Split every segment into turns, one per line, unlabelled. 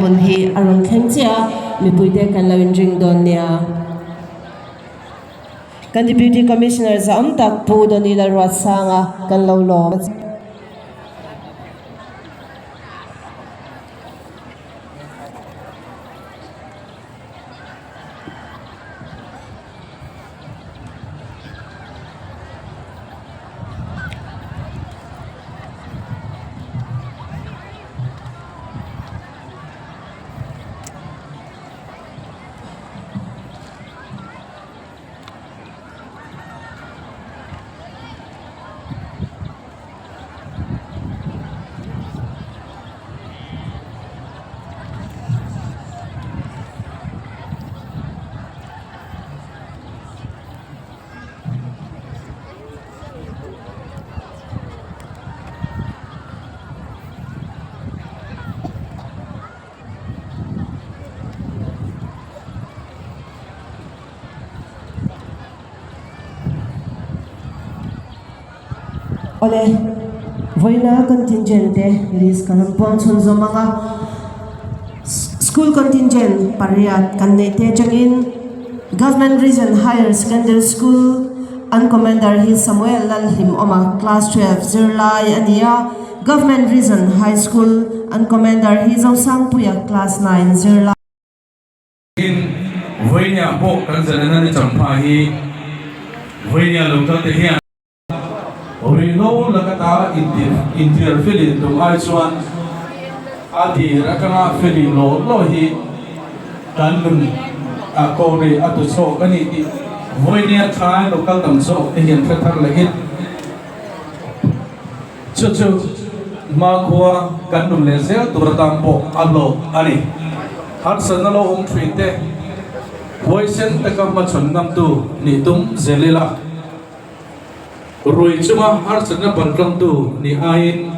hun hi a rawn thleng chiah a, mipuite kan lo inring dawn nia. Kan Deputy Commissioner zahawm tak Pu Donny Lalruatsanga kan lo lawm a che. Awle, vawiina contingent te list kan rawn puang chhunzawm ang a, school contingent pariat kan neih te atangin Government Region Higher Secondary School an commander hi Samuel Lalhlimawma class 12 zirlai a ni a, Government Region High School an commander hi Zosangpuia class 9 zirlai.
Tin, vawinia pawh kan zalena ni champha hi vawinia lo kal te hian. Rihlo lakata intir felin tum ai chuan a dir atanga felin law law hi kan nun a ko ri a tu chhawk a ni tih vawinia thlai lo kal tam zawk te hian hre thar lehin chu chu hmakhua kan nun leh zel tur atan pawh a hlawk a ni. Harsatna lo awm thin te huaisen taka hmachhawn ngamtu nih tum zel ila. Rui chunga harsatna paltlangtu nih aiin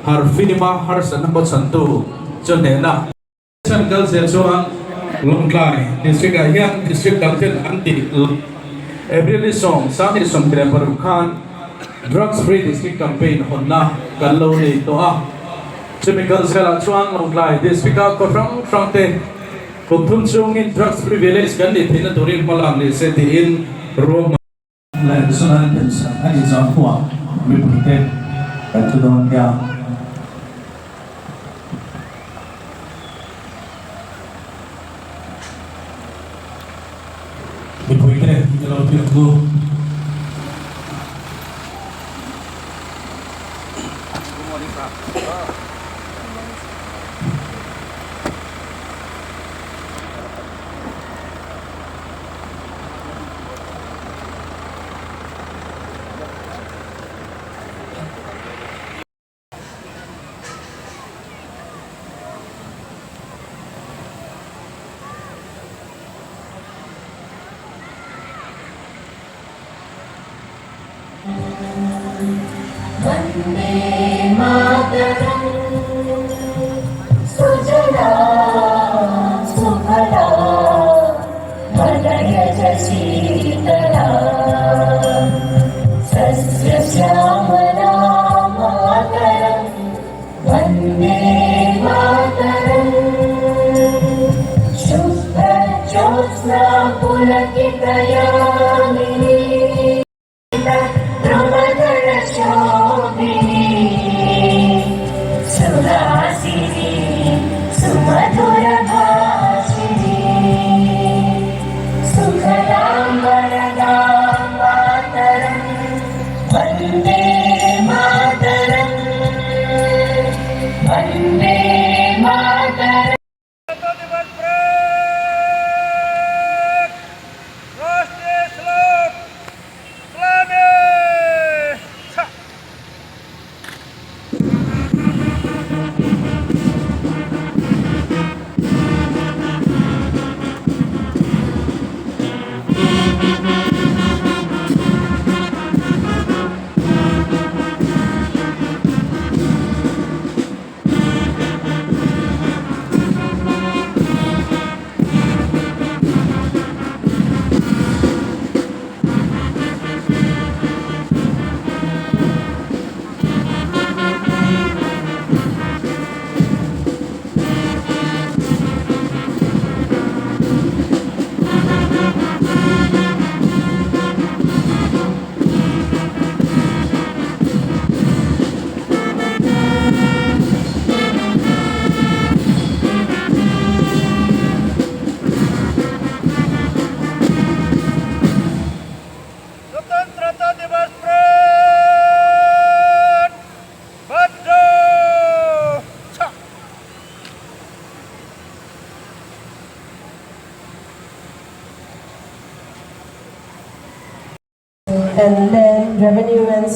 harfima harsatna hmachhawntu chu hnehna. Chan kal zel chuan Lawngtlai District ah hian District dang ten an tih April ni 26 khan Drugs Free District Campaign hawnna kan lo nei tawh a. Chumi kal zelah chuan Lawngtlai District ah khaw hrang hrang te kum thum chungin Drugs Free Village kan nih theihna turin hmalak ni se tiin ruahman
Lehchhuan pension a nih zawh hnuah mipuite kan thu dawn nia. Mipuite i lo thil thu.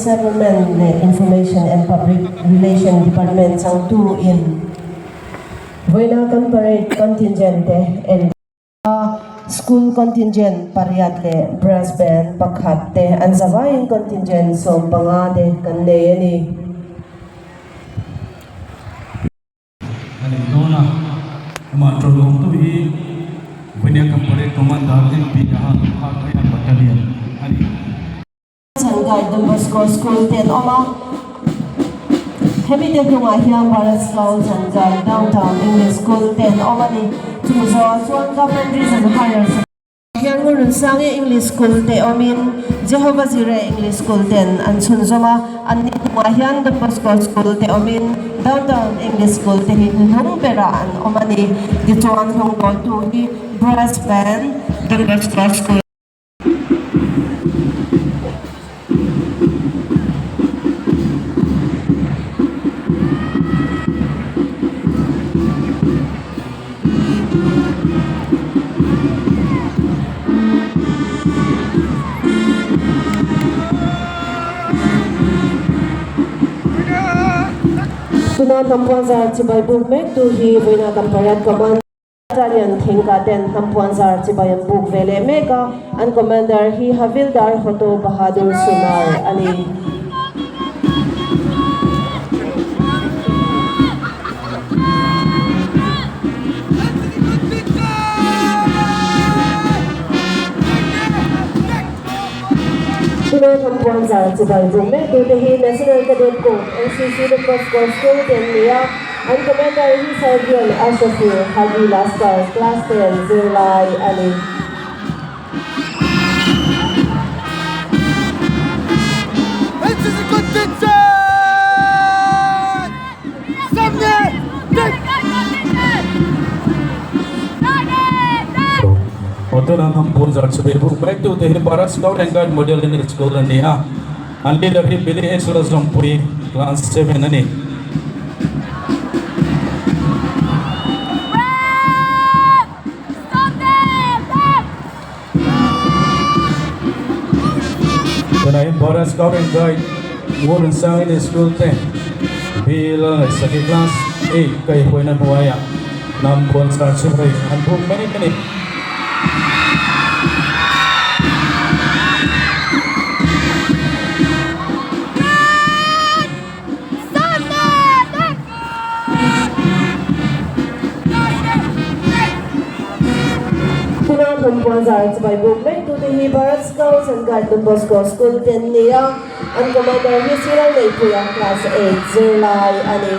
Settlement leh Information and Public Relation Department changtu in vawiina kan parade contingent te en a, school contingent pariat leh brass band pakhat te an zavaiin contingent 15 te kan nei a ni.
A nei dawn a, amah tawlawmtu hi Vawnia Company Commander MP Jahan Khan Battalion a ni.
Shanghai Don Bosco School te an awm a, hemi te hnungah hian Bharat Scout Shanghai Downtown English School te an awm a ni. Chumi zawhah chuan Government Region Higher Secondary hian Ngurunsangi English School te awmin Jehovah Jireh English School ten an chhunzawm a, an ni hnungah hian Don Bosco School te awmin Downtown English School te hi hnuhnung berah an awm a ni. Tichuan hnungdawltu hi Brass Band Don Bosco School. Tuna hnampuanzar chibai buk mek tu hi vawiina kan pariat command Battalion thingka ten hnampuanzar chibai an buk ve leh mek a, an commander hi Havildar Hoto Bahadur Sunar a ni. Tuna Thampuan zar chibai buk mektute hi National Cadet Corps, NCC, Don Bosco School te an ni a, an Commander hi Sergeant Ashraful Hadi Laskar, Class 10 zirlai a ni.
Tuna Thampuan zar chibai buk mektute hi Bharat Scout and Guide Model Unit School a ni a, an leader hi Billy H Lalzawmpui, Class 7 a ni. Tunah hian Bharat Scout and Guide Warren Sangin School te Bill Ngaihsaki Class 8 kaihhuaina hnuaiah hnam puanchar chu hei an buk mek a ni.
Tuna Thampuan zar chibai buk mektute hi Bharat Scouts and Guide Don Bosco School te an ni a, an Commander hi Siral Neihpuia Class 8 zirlai a ni.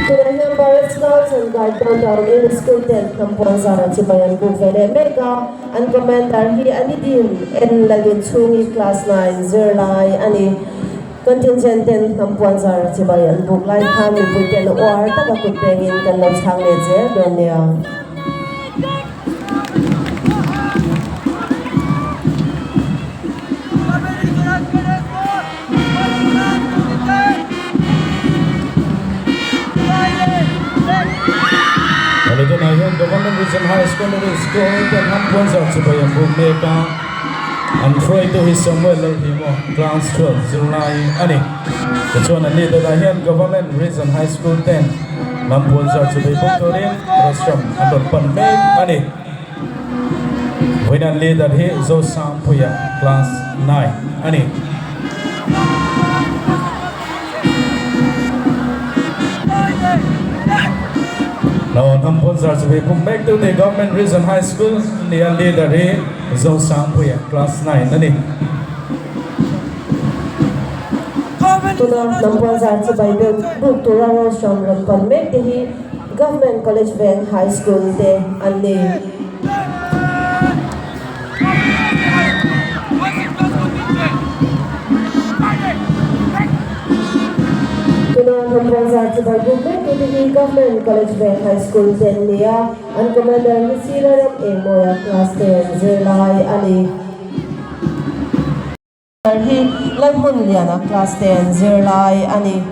Tunah hian Bharat Scouts and Guide Downtown English School ten hnampuan zara chibai an buk ve leh mek a, an commander hi Anidin N Lalrinchhungi Class 9 zirlai a ni. Contingent ten hnampuan zara chibai an buk lai khan mipui ten uar taka kut pengin kan lo chhang let zel dawn nia.
Tunah hian Government Region Higher Secondary School ten hnampuan zar chibai an buk mek a, an hruaitu hi Samuel Lalhimo class 12 zirlai a ni. Tichuan an ni tunah hian Government Region High School ten Lampuan zar chu bei bawk turin restaurant an rawn pan mek a ni. Vawiin an leader hi Zosangpuia class 9 a ni. Lampuan zar chu bei bawk mek tu ni Government Region High School ni a leader hi Zosangpuia class 9 a ni.
Tuna hnampuan zar chibai bel buk tura rostrum rawn pan mek te hi Government College Veng High School te an ni. Tuna hnampuan zar chibai buk mek tu te hi Government College Veng High School te an ni a, an Commander hi Sila Ram Engmawia Class 10 zirlai a ni. Hi Lalhmunliana class 10 zirlai a ni.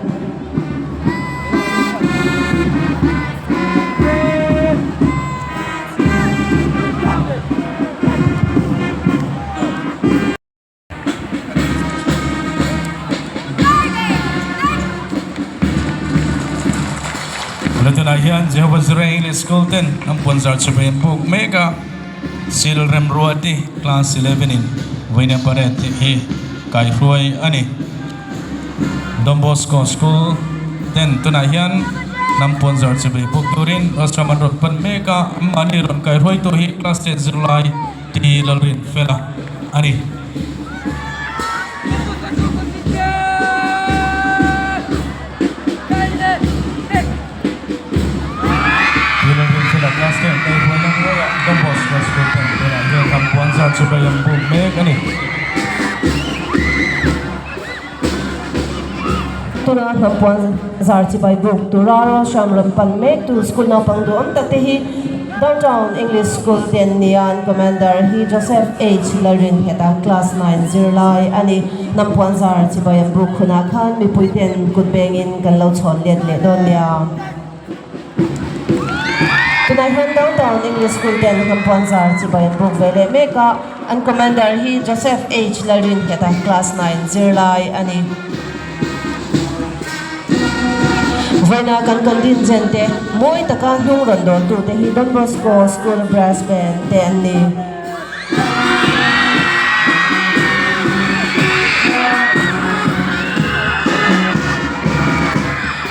Tunah hian Jehovah Jireh English School ten an puanzar chhawpei an buk mek a, Sil Remruati class 11 in vawiina parade hi kaihruai a ni. Don Bosco School ten tunah hian hnam puanzar chhawpei buk turin restaurant an rawn pan mek a, anmahni rawn kaihruaitu hi class 10 zirlai T Lalrinfela a ni. T Lalrinfela class 10 kaihruaina hnuaiah Don Bosco School ten tunah hian hnam puanzar chhawpei an buk mek a ni.
Tuna hnam puan zar chibai buk tura ralhram rawn pan mek tu school naupang duhawm tak te hi Downtown English School te an ni a, an commander hi Joseph H Lalringheta class 9 zirlai a ni. Hnam puan zar chibai an buk hunah khan mipui ten kut bengin kan lo chhawn let leh dawn nia. Tunah hian Downtown English School ten hnam puan zar chibai an buk ve leh mek a, an commander hi Joseph H Lalringheta class 9 zirlai a ni. Vawiina kan contingent te mawi taka hnung rawn dawltu te hi Don Bosco School Brass Band te an ni.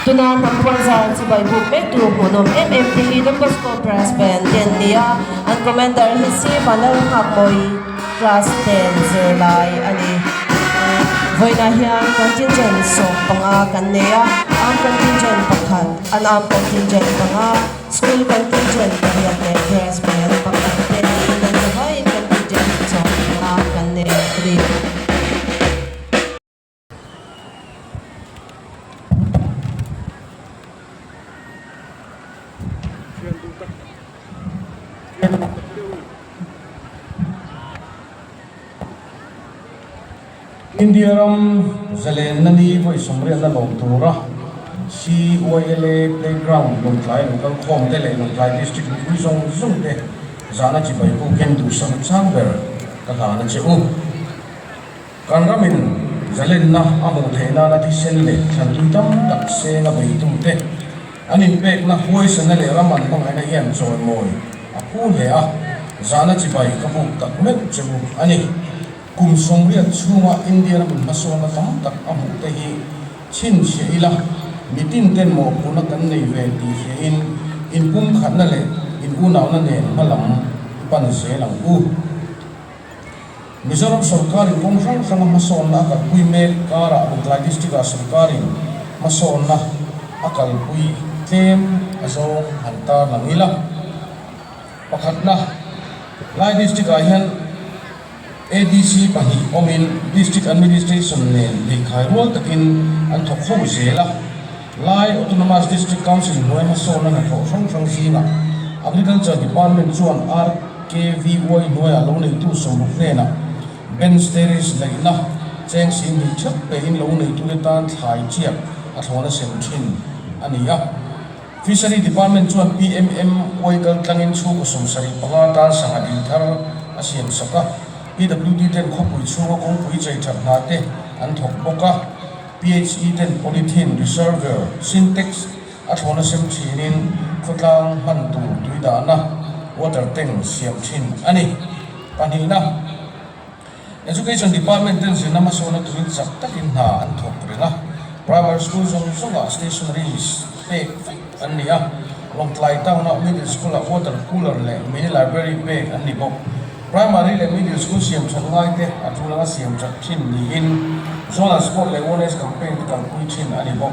Tuna hnam puanzar chibai buk mek tur hmuhnawm em em te hi Don Bosco Brass Band te an ni a, an commander hi si Vanlalnghakmawi class 10 zirlai a ni. Vawiinah hian contingent 15 kan nei a, arm contingent pakhat, unarm contingent panga, School contingent pariat leh brass band pakhat te niin an zavaiin contingent 15 kan nei a ni.
India ram zalenna ni vawi 80na lawm tura CYLA Playground Lawngtlai lo kal khawm te leh Lawngtlai District mipui zawng zawng te zahna chibai pukin duhsam chang ber ka hlan a che u. Kan ramin zalenna a hmuh theih nana thisen leh thlantui tam tak seng a beitu te an inpekna huaisana leh ram an hmangaihna hian chawimawi a phu hle a, zahna chibai ka buk tak meuh che u a ni. Kum 80 chhunga India ramin hmasawnna tam tak a hmuh te hi chhinchhiah ila, mitin ten mawhphurhna kan nei ve tih hriain inpumkhatna leh inunauna nen hmalam i pan zel ang u. Mizoram sawrkarin kawng hrang hranga hmasawnna a kalpui mek karah Lawngtlai District-ah sawrkarin hmasawnna a kalpui tlem a zawng han tarlang ila. Pakhatna, Lai District-ah hian ADC pahnih awmin District Administration nen pheikhai rual takin an thawk ho zel a. Lai Autonomous District Council hnuai hmasawnna hnathawh hrang hrang zingah Agriculture Department chuan RKVY hnuaiah lo neitu 60 hnenah Bench Terrace laihna cheng 20,000 theuh pehin lo neitute tan thlai chiak a thlawna sem thin a ni a. Fishery Department chuan PMMY kaltlangin chhungkaw 75 tan sangha dil thar a siam sak a, PWD ten khawpui chhunga kawngpui chei that hna te an thawk bawk a, PHE ten polythene reservoir, Sintex, a thlawna sem thinin khawtlang hman tur tui dahna, water tank, siam thin a ni. Pahnihna, Education Department ten zirna hmasawnna turin chak takin hna an thawk reng a, Primary School zawng zawngah stationaries pek vek an ni a, Lawngtlai Town-ah Middle School-ah water cooler leh mini library pek an ni bawk. Primary leh Middle School siam that ngai te a tul anga siam that thin niin Zonal Sport leh Awareness Campaign te kalpui thin a ni bawk.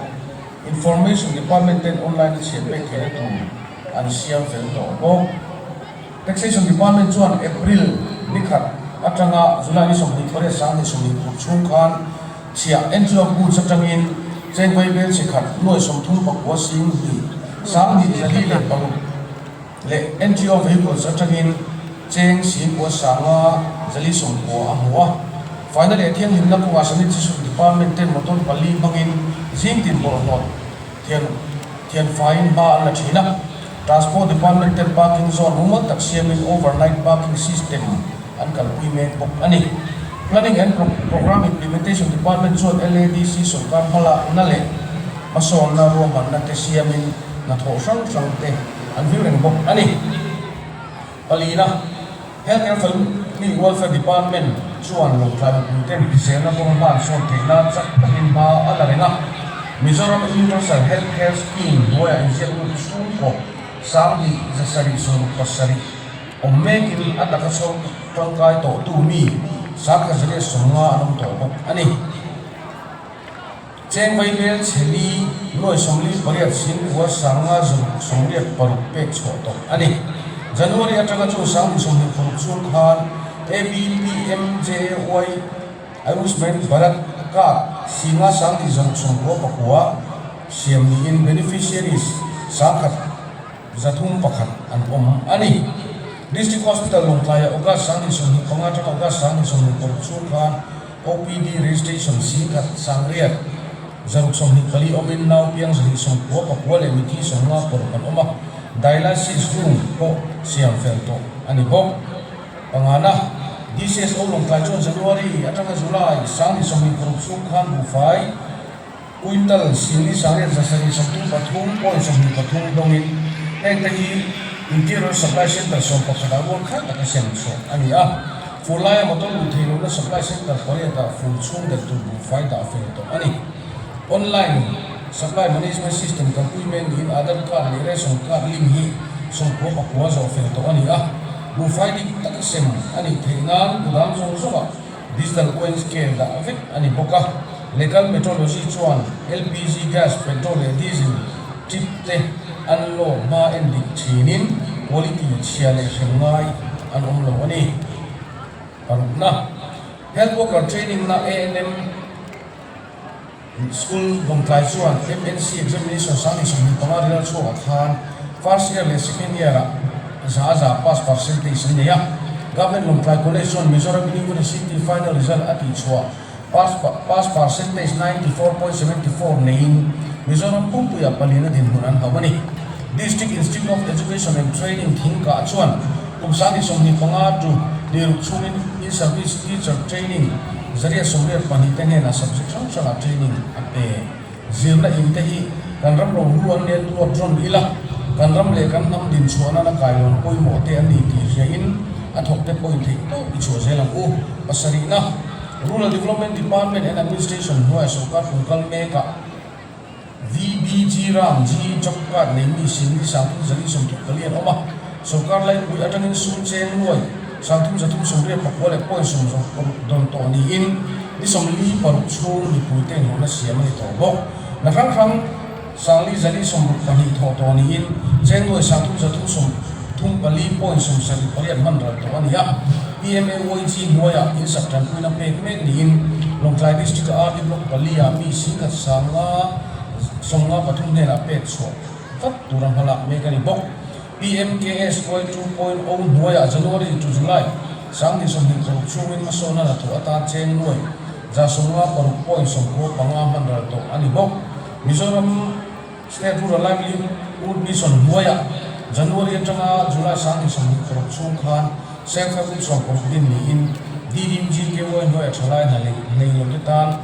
Information Department ten online a chhiat pek theihna tur an siam fel tawh bawk. Taxation Department chuan April ni khat atanga July ni 28 2020 chhung khan chhiah entry of goods atangin chengvei bel chi khat nuai 39 sing hnih 2406 leh entry of vehicles atangin cheng 95 490 a hmu a. Faina leh thianghlimna kawngah Sanitation Department ten motor pali hmangin zing tin bawlhhlawh thian thian faiin hma an la thin a. Transport Department ten parking zone mumal tak siamin overnight parking system an kalpui mek bawk a ni. Planning and Programme Implementation Department chuan LADC sawrkar hmalakna leh hmasawnna ruahmanna te siamin hnathawh hrang hrang te an vil reng bawk a ni. Palina, Health and Family Welfare Department chuan Lawngtlai mipuiten hriselna kawng hman sawn theih nan chak takin hma a la reng a. Mizoram Universal Health Care Scheme hnuaiah inziak lut chhungkaw 2777 awm mekin a taka chho tangkai tawhtu mi 10,050 an awm tawh bawk a ni. Cheng vaibel chheli nuai 48 singkua sanga zaruk 86 pek chhuah tawh a ni. January atanga chu 2026 chhung khan ABPMJAY Ayushman Bharat Card singa 2699 siam niin beneficiaries 1301 an awm a ni. District Hospital Lawngtlaiah August 2025 atanga August 2026 chhung khan OPD registration 1624 awmin nau piang 299 leh mithi 55 an awm a, dialysis room pawh siam fel tawh a ni bawk. Pangana, DCSO Lawngtlai chuan January atanga July 2026 chhung khan buhfai quintal 48,733.23 dawngin hengte hi Interior Supply Centre 11 ah rual khat taka sem chhuah a ni a. Fur laia motor luh theih lohna Supply Centre pariat ah fur chhung delh tur buhfai dah fel tawh a ni. Online Supply Management System kalpui mek niin Aadhaar Card leh Ration Card link hi 99 zawh fel tawh a ni a. Buhfai dik taka sem a nih theih nan kudam zawng zawngah Digital weighing scale dah vek a ni bawk a, Legal Metrology chuan LPG gas, petrol leh diesel trip te an load hma en dik thinin quality chhia leh hrem ngai an awm lo a ni. Parukna, Health Worker Training na ANM School Lawngtlai chuan MNC Examination 2025 result chhuakah khan First Year leh Second Year ah za za pass percentage an nei a. Government Lawngtlai College chuan Mizoram University final result a tihchhuah pass pass percentage 94.74 neiin Mizoram pumpuiah palian a dinhmun an hauh a ni. District Institute of Education and Training Thingkah chuan kum 2025 to niruk chhungin In-Service Teacher Training 182 te hnenah subject hrang hrangah training a pe. Zirna in te hi kan ram lo hlu an nen duat rawn ila, kan ram leh kan hnam din chhuah nana kailawn pawimawh te an ni tih hriain a thawk te pawhin theih tawp i chhuah zel ang u. Pasarihna, Rural Development Department and Administration hnuaia sawrkar kum kal mekah, VBG Ram G Job Card nei mi Singli 3434 an awm a, sawrkar laipui atangin sum cheng nuai 3389 leh point 66 dawn tawh niin ni 46 chhung mipuite inhlawhna siam a ni tawh bawk. Na hrang hrang 5462 thawh tawh niin cheng nuai 3334 point 78 hman ral tawh a ni a. PMAYG hnuaiah insak tanpuina pek mek niin Lawngtlai District-a RD Block pali-ah mi 1053 hnenah pek chhuah vat tura hmalak mek a ni bawk. PMKSY 2.0 hnuaiah January to July 2026 chhungin hmasawnna hnathawh atan cheng nuai 56.95 hman ral tawh a ni bawk. Mizoram State Rural Livelihood Mission hnuaiah January atanga July 2026 chhung khan Self-Help Group 16 din niin DDMGKY hnuaiah thalai hna leh nei lote tan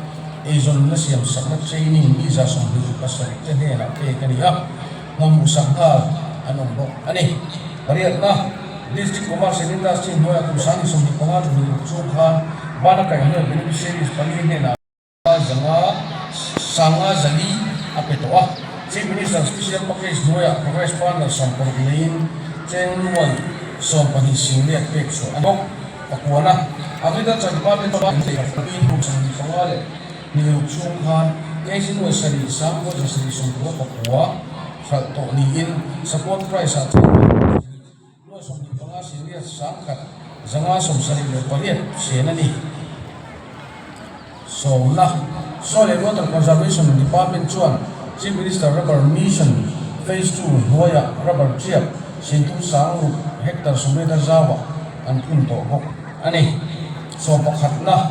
eizawnna siamsakna training mi 27 te hnenah pek a ni a, hnamhmuhsak nghal an awm bawk a ni. Pariatna, District Commerce and Industry hnuaiah kum 2025 26 chhung khan bana kaihhnuai beneficiaries pali hnenah, Zanga sanga zali a pe tawh a. Chief Minister Special Package hnuaiah Progress Partner 60 neiin cheng nuai 12 singlet pek chhuah a ni bawk. Pakuana, Agriculture Department chuan in kum 25 leh hniruk chhung khan kg nuai sarih sangkua zasarih 99 hralh tawh niin support price ah cheng nuai 25 singlet sangkhat 578 sen a ni. Sawmna, Soil and Water Conservation Department chuan Chief Minister Rubber Mission Phase Two hnuaiah rubber chiap sinthum sang ruk hectare sawmriat a zauah an phun tawh bawk a ni. Sawm pakhatna.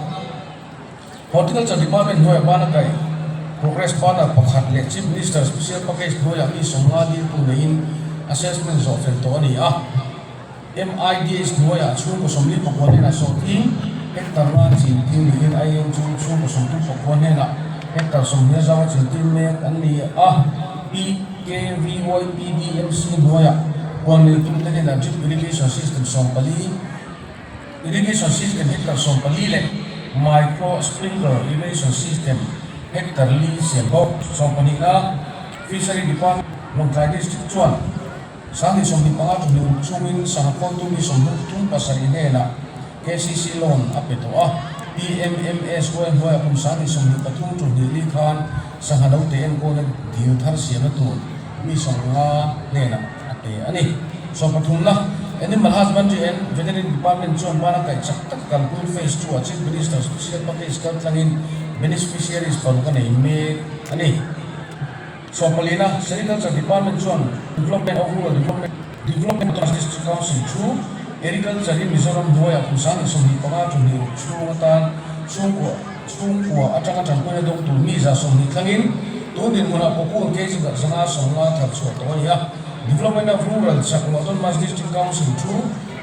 Horticulture Department hnuaiah bana kaih Progress Banner pakhat leh Chief Minister Special Package hnuaiah mi 50 diltu neiin assessment zawh fel tawh a ni a. MIDH hnuaiah chhungkaw 49 hnenah sawhthing hectare nga chin tir niin IM chu chhungkaw 34 hnenah hectare 20 zaua chin tir mek an ni a. PKVYPDMC hnuaiah huan neitute hnenah drip irrigation system 14, Irrigation system hectare 14 leh micro sprinkler irrigation system hectare li siam bawk. 12 na Fishery Department, Lawngtlai District chuan 2025 ṭhumhnih ruk chungin sangha khawltu mi 37 hnenah KCC loan a pe tawh a. PMMSY hnuaiah kum 2023 ṭhumhnih li khan sangha note enkawlna dil thar siamna tur mi 50 hnenah a pe a ni. 13 na, Animal Husbandry and Veterinary Department chuan bana kaih chak tak kalpui Phase 2 ah Chief Minister Special Package kaltlangin beneficiaries paruk a nei mek a ni. 14 na, Sericulture Department chuan Development of Rural Development Development District Council chu Agriculture in Mizoram hnuaiah kum 2025 ṭhumhnih ruk chhung atan chhungkua chhungkua atanga tanpuina dawng tur mi 20 thlangin tun dinhmunah Pawkun kg 150 thar chhuah tawh a ni a. Development of Rural chak Autonomous District Council chu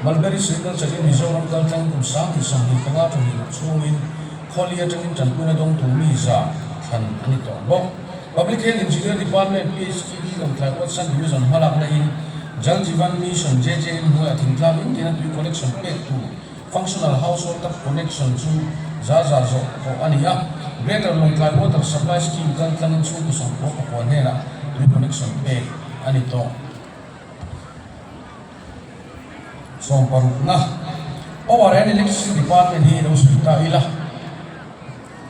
Mulberry Sericulture in Mizoram kaltlang kum 2025 ṭhumhnih ruk chhungin khawli atangin tanpuina dawng tur mi za thlan a ni tawh bawk. Public Health Engineer Department, PHED, Lawngtlai Watson Division hmalakna in Jal Jeevan Mission, JJM, hnuaiah thingtlang in tina tui connection pek tur Functional Household Tap Connection chu za za zawh tawh a ni a. Greater Lawngtlai Water Supply Scheme kaltlangin chhungkaw 99 hnenah tui connection pek a ni tawh. 60 na Power and Electricity Department hi lo sawi ta ila.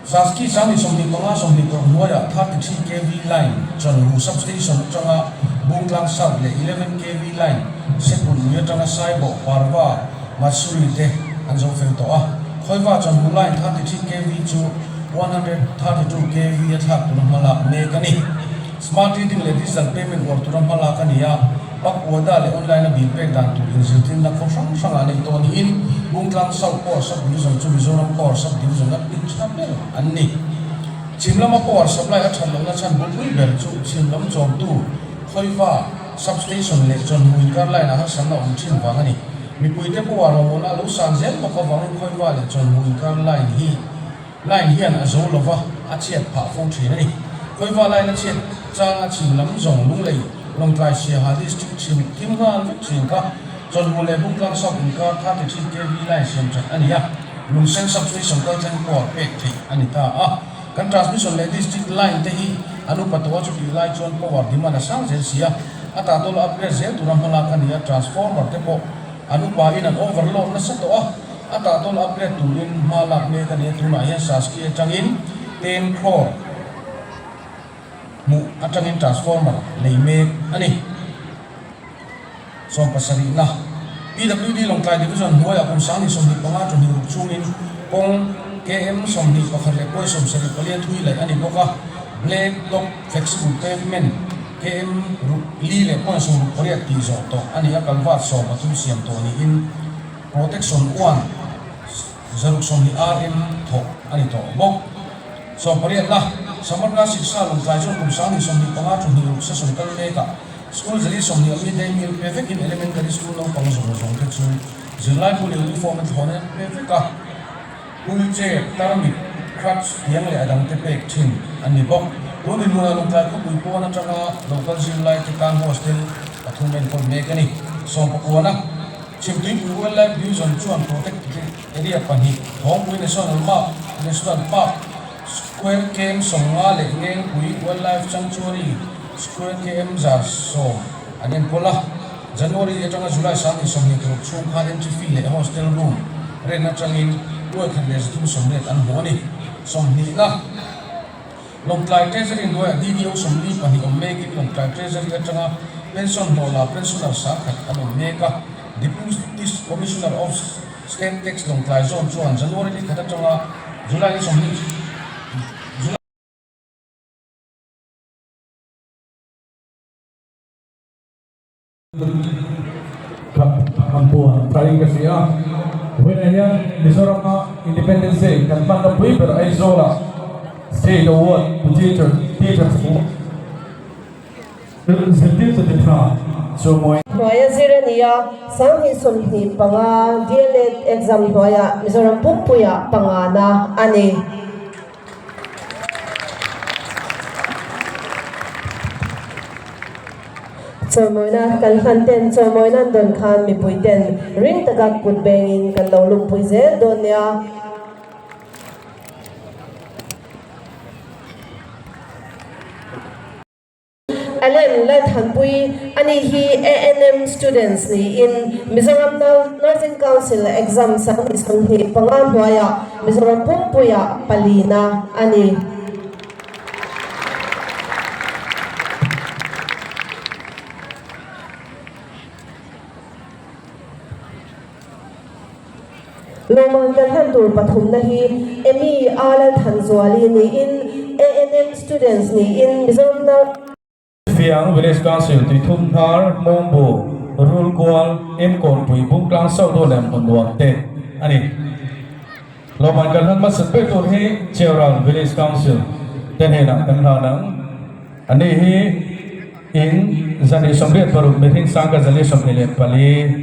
Saski 2025 20 hnuaiah 33 kv line Chawnhu Substation atanga Bungtlang South leh 11 kv line Seput lui atanga Saibawh, Parva, Matsuri te an zo fel tawh a. Khawiva Chawnhu line 33 kv chu 132 kv a thlak tura hma lak mek a ni. Smart reading leh digital payment uar tura hma lak a ni a. Pakwada leh online a bill pek dan tur inzirtirna khaw hrang hrangah neih tawh niin Bungtlang South Power Sub-Division chu Mizoram Power Sub-Division a pin tha ber an ni. Chhim lama power supply a that lohna chhan bulpui ber chu chhim lam chawmtu Khawiva Sub-Station leh Chawnhmu inkar line ah harsatna awm thin vang a ni. Mipuite power mamawhna a lo san zel bawk avangin Khawiva leh Chawnhmu inkar line hi Line hian a zo lova, a chhiat phah fo thin a ni. Khawiva line a chhiat changa chhim lam zawng Lunglei, Lawngtlai Siaha District chhim thim nghal vek thin kha Chawnhmu leh Bungtlang South inkar 33 kv line siam that a ni a, Lungsen Substation kalthleng power pek theih a ni ta a. Kan transmission leh district line te hi an upa tawh a, chutih lai chuan power demand a sang zel si a, a tahtawl upgrade zel tura hmalak a ni a, transformer te pawh an upa in an overload nasa tawh a. A tahtawl upgrade turin hma lak mek a ni a, tunah hian Saski atangin 10 crore hmuh atangin transformer lei mek a ni. 70 na PWD Lawngtlai Division hnuaiah kum 2025 ṭhumhnih ruk chungin kawng KM 21 leh pawi 74 a thui laih a ni bawk a, Black Top Flexible Pavement KM ruk li leh point 68 tih zawh tawh a ni a, kalvat 13 siam tawh niin Protection 1 120 RM thawk a ni tawh bawk. 18 na, Samagra Shiksha Lawngtlai chuan kum 2025 ṭhumhnih ruk session kal mekah school 120 a midday meal pe vekin elementary school naupang zawng zawng te chu zirlai bu leh uniform a thlawn an pe vek a, wheelchair, tarmit, crutch, tiang leh a dang te pek thin an ni bawk. Tun dinhmunah Lawngtlai khawpui pawn atanga local zirlai te tan hostel pathum enkawl mek a ni. 19 na. Chhimtuipui Wildlife Division chuan Protected Area pahnih, Thawngpui National Mark, National Park, Square km 50 leh Ngengpui Wildlife Sanctuary, Square km 110 an enkawl a. January atanga July 2026 chhung khan entry fee leh hostel room rent atangin nuai khat leh 380 an hmu a ni. 20 na. Lawngtlai Treasury hnuaiah DDO 42 awm mekin Lawngtlai Treasury atanga pension hlawh la pensioner 10,000 an awm mek a. Deputy Commissioner of State Tax Lawngtlai Zone chuan January ni khat atanga July ni 20 July
Kha an puan thain ka hria. Vawiinah hian Mizorama Independence Day kan hmanna pui ber Aizawlah State Award to Teacher Teachers Award Zirtirtu ti tha chu mawi.
Hnuaia zir a ni a, Sanghnih 25 DLEd exam hnuaiah Mizoram pumpuiah pangana a ni. Chawimawina kan hlan ten chawimawina an dawn khan mipui ten ring taka kut bengin kan lo lumpui zel dawn nia. Allen Lalthanpui, Ani hi ANM students niin Mizoram Nursing Council exam 2025 hnuaiah Mizoram pumpuiah palina a ni. Lawmman kan hlan tur pathumna hi Amy A Lalthanzuali niin ANM students niin Mizoram
Fiang Village Council Tuithum Hnar, Mawngbu, Rulkual, Emkawnpui, Bungtlang South Hall leh Hmunnuam te a ni. Lawmman kan hlan hmasa ber tur hi Cheural Village Council te hnenah kan hlan ang. Ani hi in 186 mihring sangka 124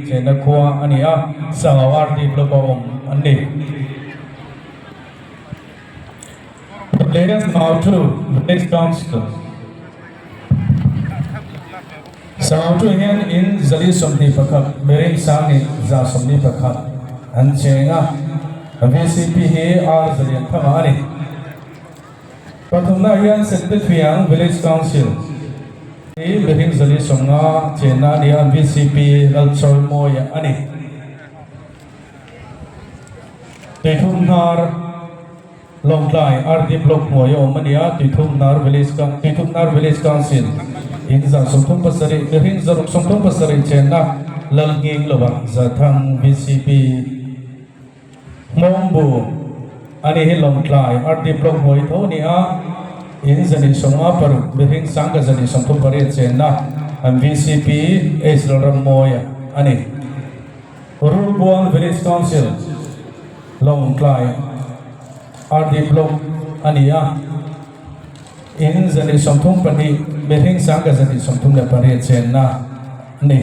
chenna khua a ni a, Sangau RD Block a awm an ni. Leh Mautu Village Council Sangau hian in 121 mihring sang 121 an cheng a, VCP hi R Zalianthanga a ni. Pathumna hian Setpetfiang Village Council hi mihring 150 chenna a ni a, VCP Lalchawimawia a ni. Tuithum Hnar Lawngtlai RD Block hnuai a awm a ni a, Tuithum Hnar Village Tuithum Hnar Village Council in 37% mihring 637 chenna Lalnghing lovah Zathang VCP Hmawngbu a ni hi Lawngtlai RD Block hnuai tho a ni a, in 156 mihring sangka 138 chenna an VCP H Lalrammawia a ni. Rulbuang Village Council, Lawngtlai RD Block a ni a, in 132 mihring sangka 138 chenna a ni.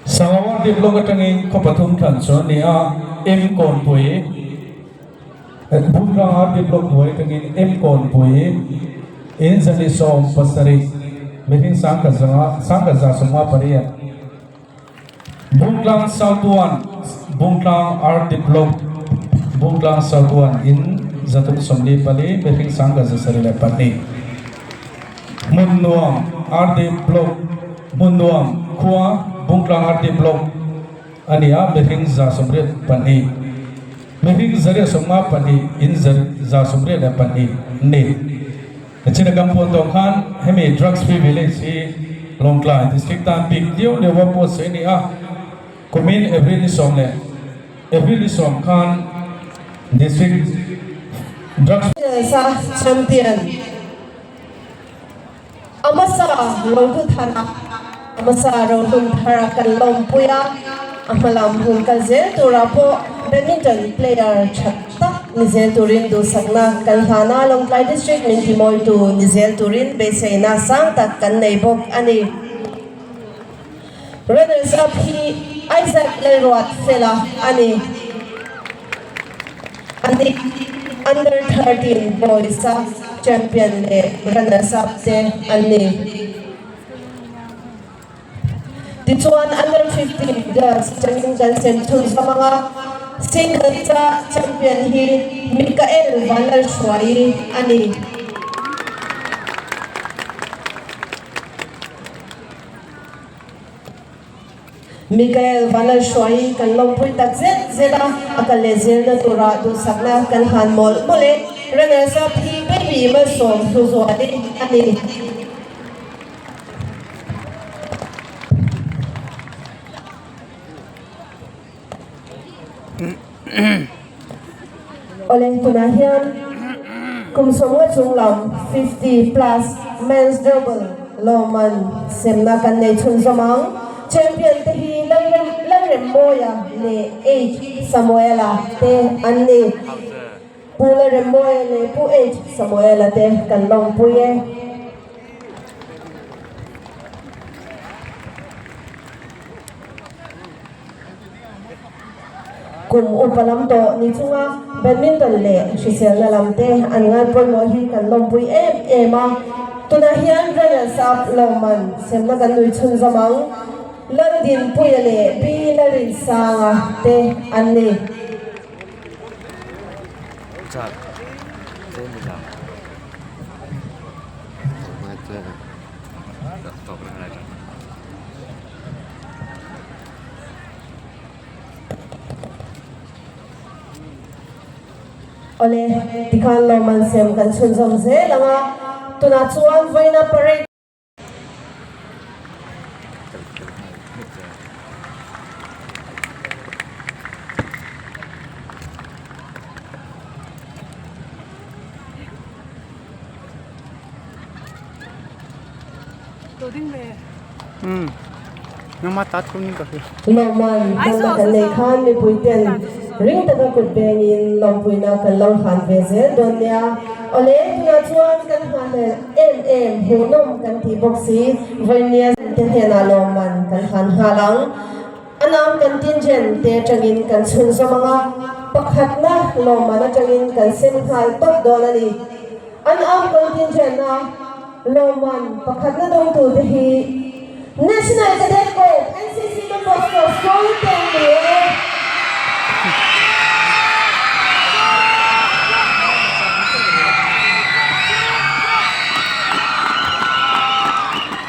Sangau RD Block atangin khaw pathum thlan chu a ni a, M Kawnpui, Bungtlang RD Block hnuai atangin M Kawnpui, in 170 mihring 158. Bungtlang South 1, Bungtlang RD Block, Bungtlang South 1 in 344 mihring 172. Hmunnuam RD Block, Hmunnuam khua Bungtlang RD Block a ni a, mihring 182. Mihring 152 in 182 ni. China kan puan tawh khan hemi drugs free village hi Lawngtlai district tan bik liau liau a buatsaih a ni a, kumin April ni sawm leh April ni sawm khan district drugs
Sa champion Amasa Rohluthara Amasa Rohlunthara kan lawmpui a, a hmalam hun kal zel turah pawh badminton player tha tak ni zel turin duhsakna kan hlan a, Lawngtlai District min timawitu ni zel turin beiseina sang tak kan nei bawk a ni. Runners up hi Isaac Lalruat Fela a ni. Ani Under 13 Boys a champion leh runners up te an ni. Tichuan Under 15 Girls atangin kan sem thun zawm anga Singles a champion hi Mikael Vanlalhruaii a ni. Mikael Vanlalhruai kan lawmpui tak zet zet a, a kal leh zirna turah duhsakna kan hlan mawlh mawlh e. Runners up hi baby malsawm hlu zualin a ni. Awle tunah hian kum sawmnga chung lam 50 plus men's double lawmman semna kan nei chhunzawm ang. Champion te hi Lalrem Lalrem. Lalremmawia leh H Samuela te an ni. Pu Lalremmawia leh Pu H Samuela te kan lawmpui e. Kum upa lam tawh ni chunga badminton leh hriselna lam te an ngai pawimawh hi kan lawmpui em em a. Tunah hian runners up lawmman semna kan nui chhunzawm ang. Laldinpuia leh Pi Lalrinsanga te an ni. Awle, tikhan lawmman sem kan chhunzawm zel ang a, tunah chuan vawiina parade. Lawmman hmanna kan nei khan mipui ten ring taka kut bengin lawmpuina kan lo hlan ve zel dawn nia. Awle, tunah chuan kan nghahhlelh em em hmuhnawm kan tih bawk si, vawinia te hnenah lawmman kan hlan nghal ang. A nam kan tinjen te atangin kan chhunzawm ang a, pakhatna lawmman atangin kan sem nghal tawp dawn a ni. An am contingent a lawmman pakhatna dawngtu te hi National Cadet Corps, NCC, Don Bosco School te an ni e.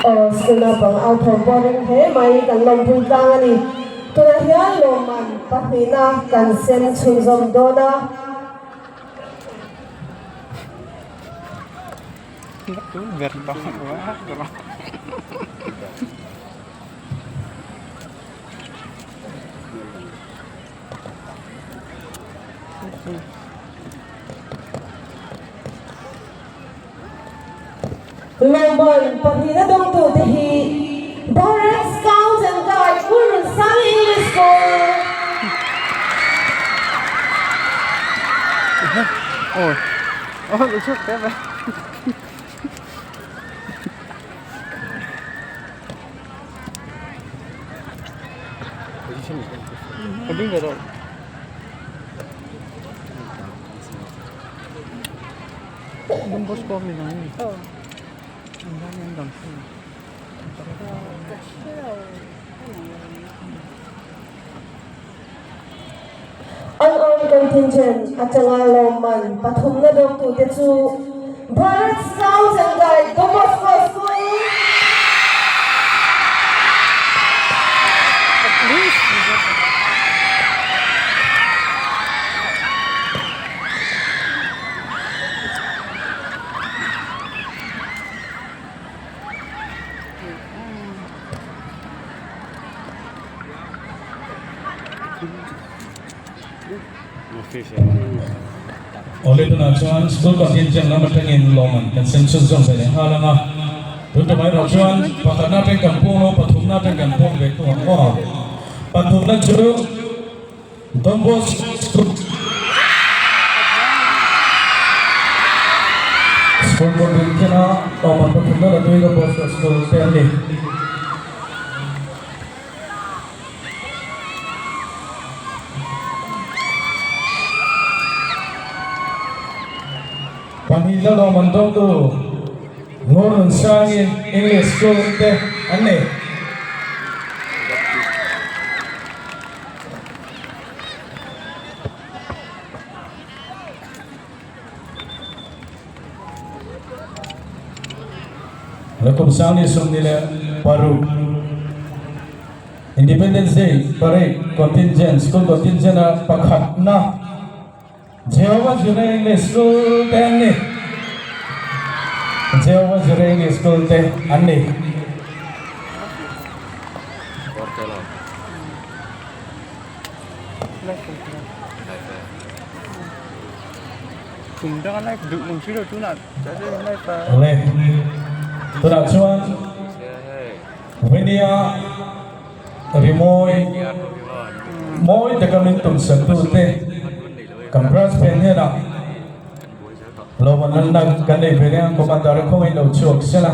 Aw, school naupang au thawm pawh ring hle mai kan lawmpui tlang a ni. Tunah hian lawmman pahnihna kan sem chhunzawm dawn a. Lawmman pahnihna dawngtute hi Bharat Scouts and Guides Hmunrun Sang English School. Unarmed contingent atanga lawmman pathumna dawngtute chu Bharat Scouts and Guides Don Bosco School,
Awle tunah chuan school contingent lam atangin lawmman kan sem chhunzawm ve leh nghal ang a, tun tumah erawh chuan pakhatna atang kan pawng lo, pathumna atang kan pawng ve thung ang aw. Pathumna chu Don Bosco School contingent a lawmman pathumna la tui Don Bosco School te an ni. Pahnih la lawm an dawngtu Ngurnun Sangi English School te an nei. Kum sangni 26 Independence Day Parade Contingent School Contingent a pakhatna Jehovah Jireh English School te an ni. Jehovah Jireh English School te an ni. Awle, tunah chuan Venia Rimawi.
Mawi taka min tumsatute kan brass band hnenah lawmman an lak kan nei ve reng a, Commander a khawngaih lo chhuak sela.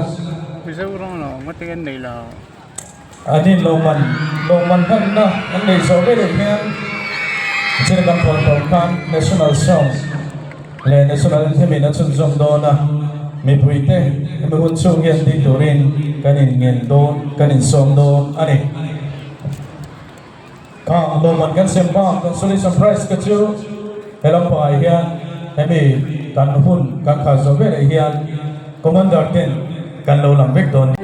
An in lawmman lawmman hmanna an nei zawh veleh hian chin kan pawh tawh khan National Song leh National Anthem in a chhunzawm dawn a, mipuite hemi hun chhung hian ding turin kan in ngen dawn kan insawm dawn a ni. Khang lawmman kan sem bak consolation prize ka chu he lampangah hian hemi kan hun kan khar zawh veleh hian commander ten kan lo lang vek dawn.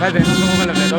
Vai ve, non come la vedo,